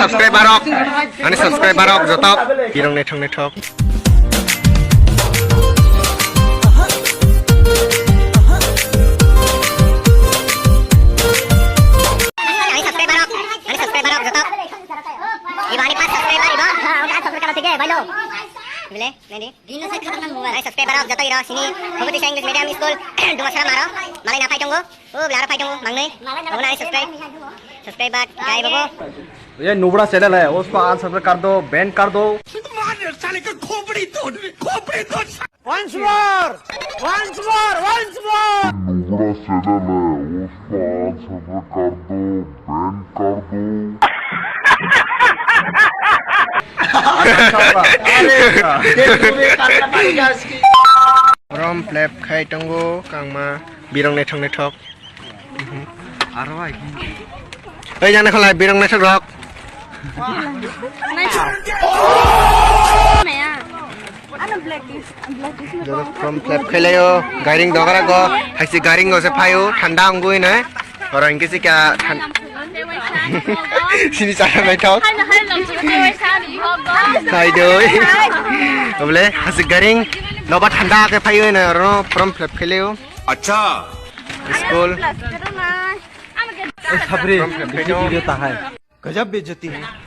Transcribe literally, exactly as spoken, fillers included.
Subscriber rok, ani subscriber rok joto birong naithok naithok. Ani subscriber rok, ani subscriber rok joto. Iba ani pas subscriber iba. Ha, udah subscribe kalau tiga, bailo. Bile, nadi? Ani subscriber rok joto iro sini Bhagwati English Medium School Dumasara maro. Malai na phai tongo. O blara phai tongo, mangnoi. Obo nani subscribe. Subscribe bak, gai bobo. ये नुबड़ा चैनल है, उसको अनसब्सक्राइब कर दो, बैन कर दो। Once more! Once more! Once more! Nubra channel hai, usko unsubscribe kar do, ban kar do. अरे, ये तुम्हें करना पड़ेगा इसकी। From flap khai tongo kangma birong naithok naithok. Aro ai. Ei jang naikholai birong naithok rok. Joto from flap khailaio, gairing dogara go, haisi gairing go se phaio, thanda ongoi na. Oro hingke se kya than-, sini chana naithok. Khai doi. Obole haisi gairing, noba thanda ke phaio na, oro from flap khailaio. Acha. School. ए, खबरें, बेइज्जती भी होता है। गजब बेइज्जती है।